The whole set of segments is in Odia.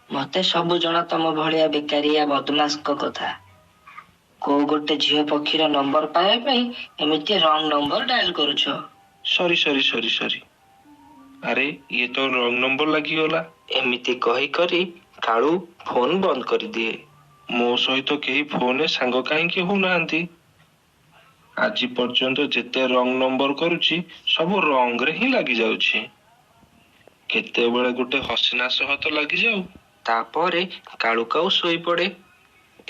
ମତେ ସବୁ ଜଣା ତମ ଭଳିଆ ବେକାରିଆ ବଦମାସଙ୍କ କଥା। କୋଉ ଗୋଟେ ଝିଅ ପକ୍ଷୀର ନମ୍ବର ପାଇବା ପାଇଁ ଏମିତି ରଙ୍ଗ ନମ୍ବର ଡାଏଲ କରୁଛ। ସରି ସରି ସରି ସରି, ଆରେ ଇଏ ତ ରଙ୍ଗ ନମ୍ବର ଲାଗିଗଲା। ଏମିତି କହି କରି କାଳୁ ଫୋନ ବନ୍ଦ କରିଦିଏ। ମୋ ସହିତ କେହି ଫୋନରେ ସାଙ୍ଗ କାହିଁକି ହଉନାହାନ୍ତି? ଆଜି ପର୍ଯ୍ୟନ୍ତ ଯେତେ ରଙ୍ଗ ନମ୍ବର କରୁଛି, ସବୁ ରଙ୍ଗରେ ହିଁ ଲାଗିଯାଉଛି। କେତେବେଳେ ଗୋଟେ ହସିନା ସହ ତ ଲାଗିଯାଉ। ତାପରେ କାଳୁ କାଉ ଶୋଇପଡେ।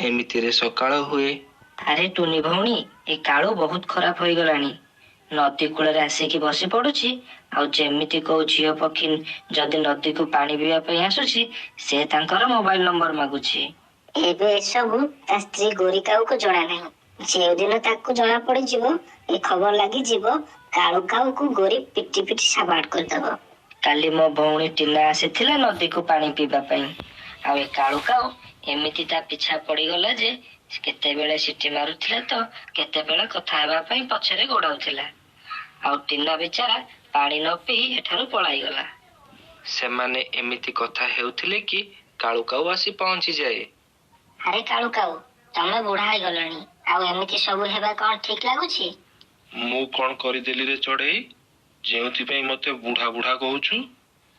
ଏମିତିରେ ସକାଳ ହୁଏ। ଆରେ ଟୁନି ଭଉଣୀ, ଏ କାଳୁ ବହୁତ ଖରାପ ହୋଇଗଲାଣି। ନଦୀ କୂଳରେ ଆସିକି ବସି ପଡୁଛି, ଆଉ ଯେମିତି କୋଉ ଝିଅ ପକ୍ଷୀ ଯଦି ନଦୀକୁ ପାଣି ପିଇବା ପାଇଁ ଆସୁଛି, ସେ ତାଙ୍କର ମୋବାଇଲ ନମ୍ବର ମାଗୁଛି। ଏବେ ଏସବୁ ତା ସ୍ତ୍ରୀ ଗୋରୀ କାଉକୁ ଜଣା ନାହିଁ। ଯେଉଁଦିନ ତାକୁ ଜଣା ପଡିଯିବ, ଏ ଖବର ଲାଗିଯିବ, କାଳୁ କାଉକୁ ଗୋରୀ ପିଟି ପିଟି ସାବାଡ କରିଦବ। କାଲି ମୋ ଭଉଣୀ ଟିନା ଆସିଥିଲା ନଦୀକୁ ପାଣି ପିଇବା ପାଇଁ, ଆଉ ଏ କାଳୁ କାଉ ଏମିତି ତା ପିଛା ପଡିଗଲା ଯେ କେତେବେଳେ ସିଟି ମାରୁଥିଲା ତ କେତେବେଳେ କଥା ହେବା ପାଇଁ ପଛରେ ଗୋଡାଉଥିଲା। ଆଉ ଟିନା ବିଚାରା ପାଣି ନ ପିଇ ଏଠାରୁ ପଳାଇଗଲା। ସେମାନେ ଏମିତି କଥା ହେଉଥିଲେ କି କାଳୁ କାଉ ଆସି ପହଞ୍ଚିଯାଏ। ଆରେ କାଳୁ କାଉ, ତମେ ବୁଢା ହେଇଗଲଣି, ଆଉ ଏମିତି ସବୁ ହେବା କଣ ଠିକ ଲାଗୁଛି? ମୁଁ କଣ କରିଦେଲି ରେ ଚଢେଇ, ଯେଉଁଥିପାଇଁ ମତେ ବୁଢା ବୁଢା କହୁଛୁ?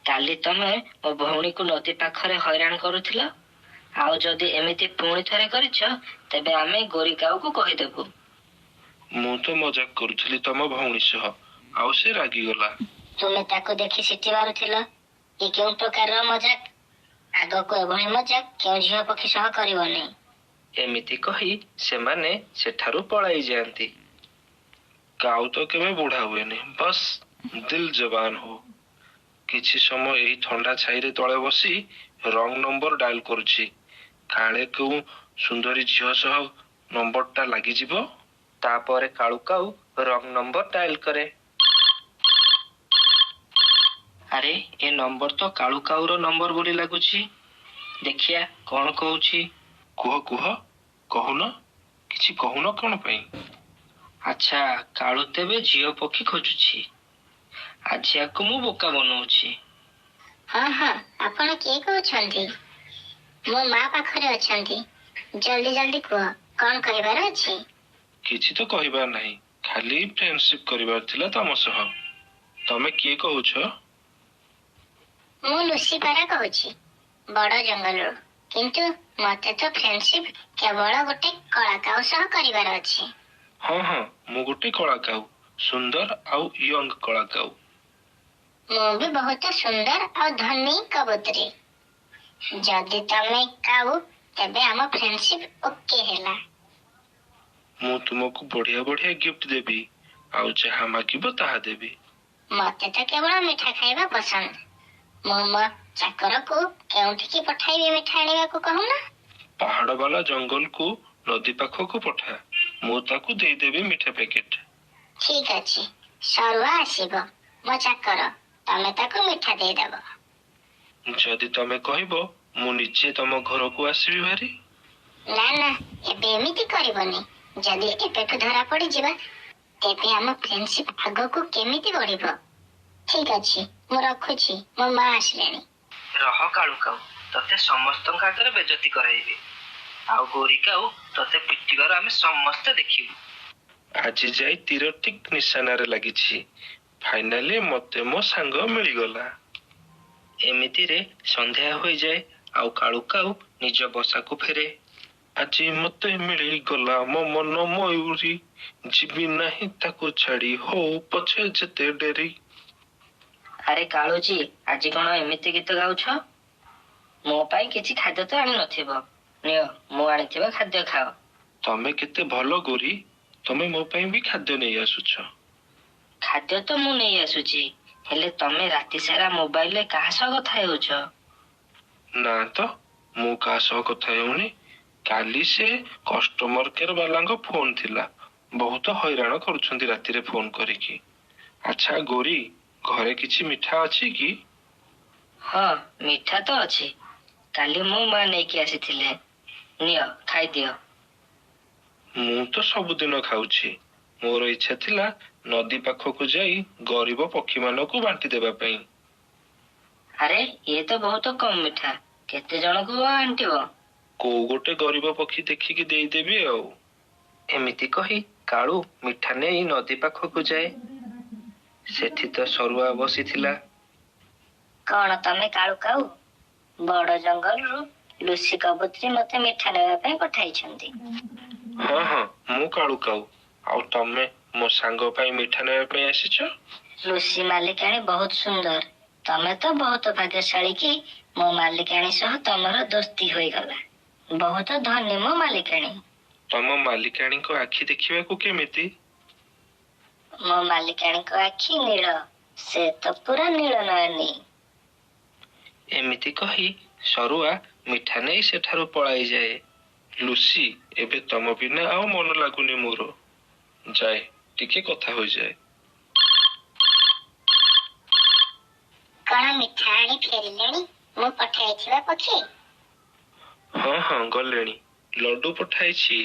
କାଲି ତମେ ମୋ ଭଉଣୀକୁ ନଦୀ ପାଖରେ ହଇରାଣ କରୁଥିଲ, ଆଉ ଯଦି ଏମିତି ପୁଣି ଥରେ କରିଛ ତେବେ ଆମେ ଗୋରୀ କାଉକୁ କହିଦେବୁ। ମୁଁ ତ ମଜାକ କରୁଥିଲି ତମ ଭଉଣୀ ସହ, ଆଉ ସେ ରାଗିଗଲା। ତୁମେ ତାକୁ ଦେଖି ସିଟି ମାରୁଥିଲ, ଏ କେଉଁ ପ୍ରକାରର ମଜାକ? ଆଗକୁ ଏଭଳି ମଜାକ କେଉଁ ଝିଅ ପକ୍ଷୀ ସହ କରିବନି। ଏମିତି କହି ସେମାନେ ସେଠାରୁ ପଳାଇ ଯାଆନ୍ତି। କାଉ ତ କେବେ ବୁଢା ହୁଏନି, ବସ୍ ଦିଲ ଜବାନ ହୋ। କିଛି ସମୟ ଏହି ଥଣ୍ଡା ଛାଇରେ ତଳେ ବସି ରଙ୍ଗ ନମ୍ବର ଡାଏଲ କରୁଛି, କାଳେ କେଉଁ ସୁନ୍ଦରୀ ଝିଅ ସହ ନମ୍ବରଟା ଲାଗିଯିବ। ତାପରେ କାଳୁ କାଉ ରଙ୍ଗ ନମ୍ବର ଡାଏଲ କରେ। ଆରେ ଏ ନମ୍ବର ତ କାଳୁ କାଉର ନମ୍ବର ବୋଲି ଲାଗୁଛି, ଦେଖିଆ କଣ କହୁଛି। କୁହ କୁହ, କହୁନ, କିଛି କହୁନ କଣ ପାଇଁ? ଆଚ୍ଛା, କାଳୁ ତେବେ ଝିଅ ପକ୍ଷୀ ଖୋଜୁଛି। ଆଜି ଆକୁ ମୁଁ ବୋକା ବନଉଛି। ହଁ ହଁ, ଆପଣ କିଏ କହୁଛନ୍ତି? ମୋ ମା ପାଖରେ ଅଛନ୍ତି, ଜଲ୍ଦି ଜଲ୍ଦି କୁହ କଣ କହିବାର ଅଛି। କିଛି ତ କହିବାର ନାହିଁ, ଖାଲି ଫ୍ରେଣ୍ଡସିପ କରିବାର ଥିଲା ତମ ସହ। ତମେ କିଏ କହୁଛ? ମୁଁ ଲୁସି ପାରା କହୁଛି, ବଡ ଜଙ୍ଗଲରୁ। କିନ୍ତୁ ମତେ ତ ଫ୍ରେଣ୍ଡସିପ କେବଳ ଗୋଟେ କଳା କାଉ ସହ କରିବାର ଅଛି। ହଁ ହଁ, ମୁଁ ଗୋଟେ କଳା କାଉ, ସୁନ୍ଦର ଆଉ ୟଙ୍ଗ କଳା କାଉ। ମୁଁ ବି ବହୁତ ସୁନ୍ଦର ଆଉ ଧନୀ କବୁତରୀ। ଯଦି ତମେ କାଉ, ତେବେ ଆମ ଫ୍ରେଣ୍ଡସିପ ଓକେ ହେଲା। ମୁଁ ତୁମକୁ ବଢିଆ ବଢିଆ ଗିଫ୍ଟ ଦେବି, ଆଉ ଯାହା ମାଗିବ ତାହା ଦେବି। ମତେ ତ କେବଳ ମିଠା ଖାଇବା ପସନ୍ଦ। ମୁଁ ମୋ ଚାକରକୁ କେଉଁଠିକି ପଠାଇବି ମିଠା ଆଣିବାକୁ କହୁନ? ପାହାଡ ବାଲା ଜଙ୍ଗଲକୁ ନଦୀ ପାଖକୁ ପଠା, ମୁଁ ତାକୁ ଦେଇଦେବି ମିଠା ପ୍ୟାକେଟ। ଠିକ ଅଛି, ସରୁଆ ଆସିବ ମୋ ଚାକର, ତମେ ତାକୁ ମିଠା ଦେଇଦବ। ଯଦି ତମେ କହିବ ମୁଁ ନିଜେ ତମ ଘରକୁ ଆସିବି ଭାରି। ନା ନା, ଏବେ ଏମିତି କରିବନି। ଯଦି ଏବେଠୁ ଧରା ପଡିଯିବା ତେବେ ଆମ ଫ୍ରେଣ୍ଡସିପ ଆଗକୁ କେମିତି ବଢିବ? ଠିକ ଅଛି, ମୁଁ ରଖୁଛି, ମୋ ମା ଆସିଲେଣି। ରହ କାଳୁ କାଉ, ତତେ ସମସ୍ତଙ୍କ ଆଗରେ ବେଜତି କରାଇବି, ଆଉ ଗୋରୀ କାଉ ତତେ ପିଟିବାର ଆମେ ସମସ୍ତେ ଦେଖିବୁ। ଆଜି ଯାଇ ତୀର ଠିକ ନିଶାନାରେ ଲାଗିଛି। ଫାଇନାଲି ମତେ ମୋ ସାଙ୍ଗ ମିଳିଗଲା। ଏମିତିରେ ସନ୍ଧ୍ୟା ହୋଇଯାଏ, ଆଉ କାଳୁ କାଉ ନିଜ ବସାକୁ ଫେରେ। ଆଜି ମତେ ମିଳିଗଲା ମୋ ମନ ମୟୂରୀ, ଯିବି ନାହିଁ ତାକୁ ଛାଡି, ହଉ ପଛେ ଯେତେ ଡେରି। ଆରେ କାଳୁଜୀ, ଆଜି କଣ ଏମିତି ଗୀତ ଗାଉଛ? ମୋ ପାଇଁ କିଛି ଖାଦ୍ୟ ତ ଆଣି ନଥିବ। ନିଅ, ମୁଁ ଆଣିଥିବା ଖାଦ୍ୟ ଖାଅ। ତମେ କେତେ ଭଲ ଗୋରୀ, ତମେ ମୋ ପାଇଁ ବି ଖାଦ୍ୟ ନେଇ ଆସୁଛ। ଖାଦ୍ୟ ତ ମୁଁ ନେଇ ଆସୁଛି, ହେଲେ ତମେ ରାତି ସାରା ମୋବାଇଲରେ କାହା ସହ କଥା ହେଉଛ? ନା ତ, ମୁଁ କାହା ସହ କଥା ହେଉନି। କାଲି ସେ କଷ୍ଟମର କେୟାର ବାଲାଙ୍କ ଫୋନ ଥିଲା, ବହୁତ ହଇରାଣ କରୁଛନ୍ତି ରାତିରେ ଫୋନ କରିକି। ଆଚ୍ଛା ଗୋରୀ, ଘରେ କିଛି ମିଠା ଅଛି କି? ହଁ, ମିଠା ତ ଅଛି, କାଲି ମୋ ମା ନେଇକି ଆସିଥିଲେ, ନିଅ ଖାଇଦିଅ। ମୁଁ ତ ସବୁଦିନ ଖାଉଛି। ମୋର ଇଚ୍ଛା ଥିଲା ନଦୀ ପାଖକୁ ଯାଇ ଗରିବ ପକ୍ଷୀମାନଙ୍କୁ ବାଣ୍ଟି ଦେବା ପାଇଁ। ଆରେ ଇଏ ତ ବହୁତ କମ ମିଠା, କେତେ ଜଣକୁ ବାଣ୍ଟିବ? କୋଉ ଗୋଟେ ଗରିବ ପକ୍ଷୀ ଦେଖିକି ଦେଇଦେବି ଆଉ। ଏମିତି କହି କାଳୁ ମିଠା ନେଇ ନଦୀ ପାଖକୁ ଯାଏ। ସେଠି ତ ସରୁଆ ବସିଥିଲା। କଣ ତମେ କାଳୁ କାଉ? ବଡ ଜଙ୍ଗଲରୁ ଲୁସି କବୁତ୍ରୀ ମତେ ମିଠା ନେବା ପାଇଁ ପଠାଇଛନ୍ତି। ହଁ ହଁ, ମୁଁ କାଳୁ କାଉ। ଆଉ ତମେ ମୋ ସାଙ୍ଗ ପାଇଁ ମିଠା ନେବା ପାଇଁ ଆସିଛ? ଲୁସି ମାଲିକାଣୀ ବହୁତ ସୁନ୍ଦର। ତମେ ତ ବହୁତ ଭାଗ୍ୟଶାଳୀ କି ମୋ ମାଲିକାଣୀ ସହ ତମର ଦୋସ୍ତି ହୋଇଗଲା। ବହୁତ ଧନୀ ମୋ ମାଲିକାଣୀ। ତମ ମାଲିକାଣୀଙ୍କ ଆଖି ଦେଖିବାକୁ କେମିତି? ମୋ ମାଲିକାଣୀଙ୍କ ଆଖି ନୀଳ, ସେ ତ ପୁରା ନୀଳ ନୟନୀ। ଏମିତି କହି ସରୁଆ ମିଠା ନେଇ ସେଠାରୁ ପଳାଇଯାଏ। ଲୁସି, ଏବେ ତମ ବିନା ଆଉ ମନ ଲାଗୁନି ମୋର। ଯାଏ ଟିକେ କଥା ହୋଇଯାଏ। କଣ ମିଠା ଆଣି ଫେରିଲେଣି ମୁଁ ପଠାଇଥିବା ପକ୍ଷୀ? ହଁ ହଁ, ଗଲେଣି। ଲଡୁ ପଠାଇଛି,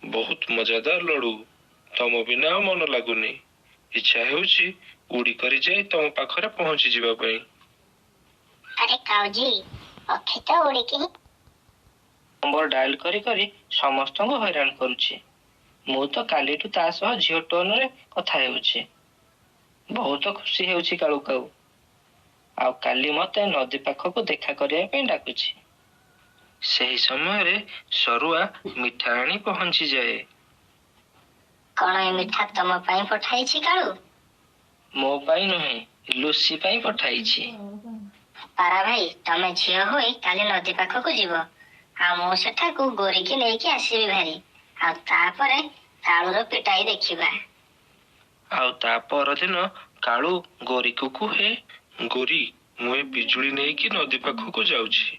ବହୁତ ମଜାଦାର ଲଡୁ। ତମ ବିନା ଆଉ ମନ ଲାଗୁନି। ଇଚ୍ଛା ହେଉଛି ଉଡ଼ି କରି ଯାଇ ତମ ପାଖରେ ପହଞ୍ଚି ଯିବା ପାଇଁ। ଆରେ କାଉଜି, ପକ୍ଷୀ ତ ଉଡ଼ିକି ହିଁ ନମ୍ବର ଡାଏଲ କରି କରି ସମସ୍ତଙ୍କୁ ହଇରାଣ କରୁଛି। ମୁଁ ତ କାଲିଠୁ ତା ସହ ଝିଅ ଟୋନରେ କଥା ହେଉଛି। ବହୁତ ଖୁସି ହେଉଛି କାଳୁ କାଉ। ଆଉ କାଲି ମତେ ନଦୀ ପାଖକୁ ଦେଖା କରିବା ପାଇଁ ଡାକୁଛି। ସେହି ସମୟରେ ସରୁଆ ମିଠା ଆଣି ପହଞ୍ଚିଯାଏ। କଣ ଏ ମିଠା ତମ ପାଇଁ ପଠାଇଛି କାଳୁ? ମୋ ପାଇଁ ନୁହେଁ, ଲୁସି ପାଇଁ ପଠାଇଛି। ପାରା ଭାଇ, ତମେ ଝିଅ ହୋଇ କାଲି ନଦୀ ପାଖକୁ ଯିବ, ଆଉ ମୁଁ ସେଠାକୁ ଗୋରିକି ନେଇକି ଆସିବି ଭାରି। ଆଉ ତାପରେ କାଳୁର ପିଟାଇ ଦେଖିବା। ଆଉ ତା ପରଦିନ କାଳୁ ଗୋରିକୁ କୁହେ, ଗୋରି, ମୁଁ ଏ ପିଜୁଳି ନେଇକି ନଦୀ ପାଖକୁ ଯାଉଛି।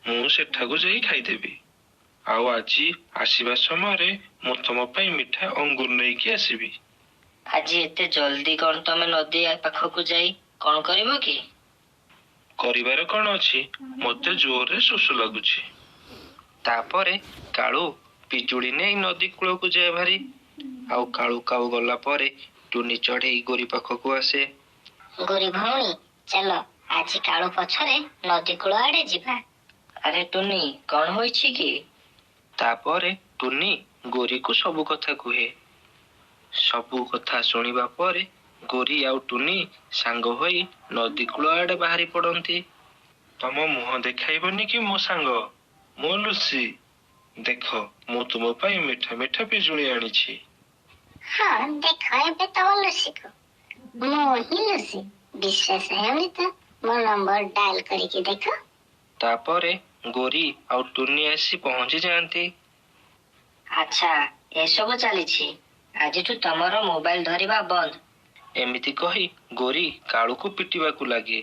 ମୁଁ ସେଠାକୁ ଯାଇ ଖାଇଦେବି। ଆଉ ଆଜି ଆସିବା ସମୟରେ ମୁଁ ତମ ପାଇଁ ମିଠା ଅଙ୍ଗୁର ନେଇକି ଆସିବି। ଆଜି ଏତେ ଜଲ୍ଦି କଣ ତମେ ନଦୀ ପାଖକୁ ଯାଇ କଣ କରିବ କି? କରିବାର କଣ ଅଛି, ମତେ ଜୋରରେ ଶୋଷ ଲାଗୁଛି। ତାପରେ କାଳୁ ପିଜୁଳି ନେଇ ନଦୀ କୂଳକୁ ଯାଏ ଭାରି। ଆଉ କାଳୁ କାଉ ଗଲା ପରେ ଟୁନି ଚଢେଇ ଗୋରି ପାଖକୁ ଆସେ। ଗୋରି ଭଉଣୀ, ଚାଲ ଆଜି କାଳୁ ପଛରେ ନଦୀ କୂଳ ଆଡେ ଯିବା। ଆରେ ଟୁନି, କଣ ହୋଇଛି କି? ତାପରେ ଟୁନି ଗୋରିକୁ ସବୁ କଥା କୁହେ। ସବୁ କଥା ଶୁଣିବା ପରେ ଗୋରି ଆଉ ଟୁନି ସାଙ୍ଗ ହୋଇ ନଦୀ କୂଳ ଆଡେ ବାହାରି ପଡନ୍ତି। ତମ ମୁହଁ ଦେଖାଇବନି କି ମୋ ସାଙ୍ଗ? ମୁଁ ଲୁସି। ଦେଖ, ମୁଁ ତୁମ ପାଇଁ ମିଠା ମିଠା ପିଜୁଳି ଆଣିଛି। ହଁ, ଦେଖ ଏବେ ତମ ଲୁସିକୁ। ମୁଁ ହିଁ ଲୁସି। ବିଶ୍ୱାସ ହେଉନି ତ ମୋ ନମ୍ବର ଡାଏଲ କରିକି ଦେଖ। ତାପରେ ଗୋରି ଆଉ ଟୁନି ଆସି ପହଞ୍ଚି ଯାଆନ୍ତି। ଆଚ୍ଛା, ଏସବୁ ଚାଲିଛି। ଆଜିଠୁ ତମର ମୋବାଇଲ ଧରିବା ବନ୍ଦ। ଏମିତି କହି ଗୋରି କାଳୁକୁ ପିଟିବାକୁ ଲାଗେ।